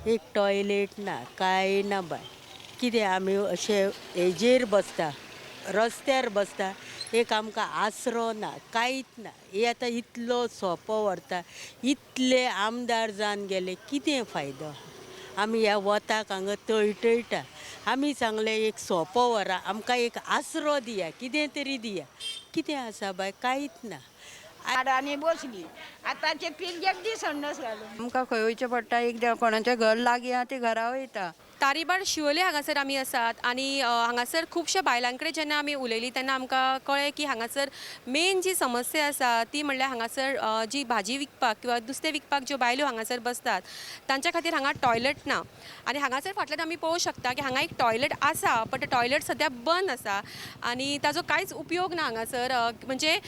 एक टॉयलेट ना, कांय ना बाय. कितें आमी अशे हेजेर बसता, रस्त्यार बसता, एक आमकां आसरो ना, कांयच ना. हे आतां इतलो सोंपो व्हरता, इतले आमदार जावन गेले, कितें फायदो? आमी ह्या वताक हांगा तळटळटा. आमी सांगलें एक सोंपो व्हरा, आमकां एक आसरो दिया, कितें तरी दिया. कितें आसा बाय? कांयच ना. आडांनी बसली, आतांचे पिळगेक दी संडास घालून. आमकां खंय वयचें पडटा, एक कोणाचें घर लागीं आहा ती घरा वयता. तारीबाड शिवोले हांगासर आमी आसात आनी हांगासर खुबश्या बायलां कडेन जेन्ना आमी उलयलीं तेन्ना आमकां कळ्ळें की हांगासर मेन जी समस्या आसा ती म्हणल्यार हांगासर जी भाजी विकपाक किंवा नुस्तें विकपाक ज्यो बायलो हांगासर बसतात तांच्या खातीर हांगा टॉयलेट ना. आनी हांगासर फाटल्यान आमी पळोवंक शकता की हांगा एक टॉयलेट आसा, बट टॉयलेट सद्या बंद आसा आनी ताजो कांयच उपयोग ना हांगासर. म्हणजे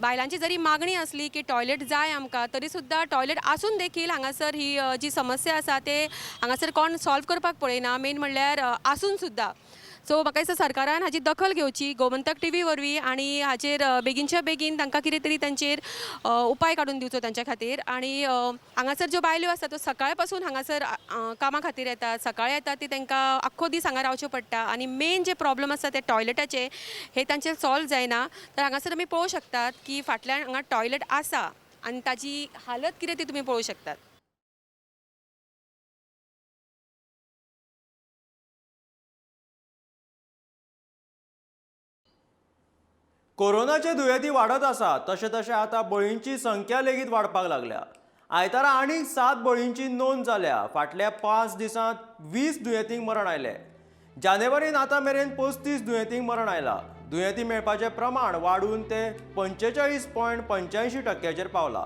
बायलांची जरी मागणी आसली की टॉयलेट जाय आमकां, तरी सुद्दां टॉयलेट आसून देखील हांगासर ही जी समस्या आसा ते हांगासर कोण सॉल्व करपाक पळयना. मेन म्हणल्यार आसून सुद्दां. सो म्हाका दिसता सरकारान हाजी दखल घेवची गोमंतक टी व्ही वरवीं आनी हाचेर बेगीनच्या बेगीन तांकां कितें तरी तांचेर उपाय काडून दिवचो तांच्या खातीर. आनी हांगासर ज्यो बायल्यो आसा त्यो सकाळ पासून हांगासर कामा खातीर येतात, सकाळी येतात ती तांकां आख्खो दीस हांगा रावचें पडटा आनी मेन जे प्रॉब्लम आसा ते टॉयलेटाचे हे तांचेर सॉल्व जायना. तर हांगासर आमी पळोवंक शकतात की फाटल्यान हांगा टॉयलेट आसा आनी ताजी हालत कितें ती तुमी पळोवंक शकतात. कोरोनाचे दुयेंती वाडत आसा तशें तशें आतां बळींची संख्या लेगीत वाडपाक लागल्या. आयतारा आनीक 7 बळींची नोंद जाल्या. फाटल्या 5 दिसांत 20 दुयेंतींक मरण आयलें. जानेवारीन आतां मेरेन 35 दुयेंतींक मरण आयलां. दुयेंती मेळपाचें प्रमाण वाडून ते 45.85% पावला.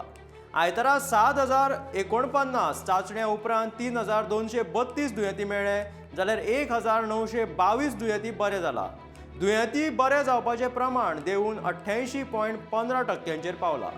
आयतारा 7,049 चांचण्या उपरांत 3,232 दुयेंती मेळ्ळे, जाल्यार 1,922 दुयेंती बरे जाला. दुयेंती बरे जावपाचें प्रमाण देंवून 88.15% पावला.